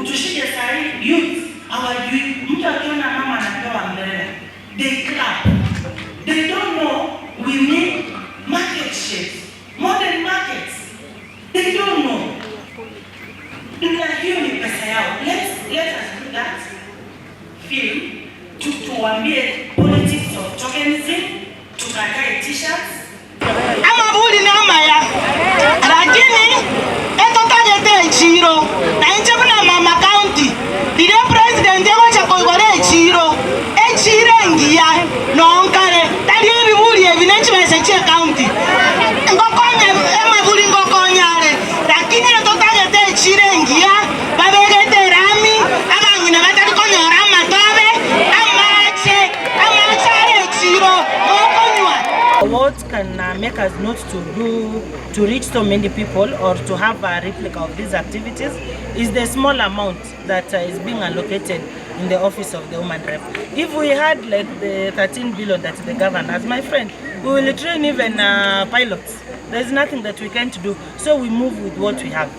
Tushike sahi youth hawajui mtu akiona mama anapewa umbrella they clap they don't know we need market sheds modern markets they don't know na hiyo ni pesa yao let's, let us do that film tu, tuambie politics of tokenism tukatae t-shirts Amaburi namaya, lakini etotagete echiro, na inche buna mama county, riria president agocha koigora echiro, echiro engiya nonkare, tari ebiburi ebi ne chibesa chie county, ngokonya amaburi ngokonya are, lakini etotagete echiro engiya, babegete erami, abang'ina batari konyora amatobe, amache, amache are echiro nokonywa. What can make us not to do to reach so many people or to have a replica of these activities is the small amount that is being allocated in the office of the woman rep. If we had like the 13 billion that the governor has, my friend, we will train even pilots. There's nothing that we can't do. So we move with what we have.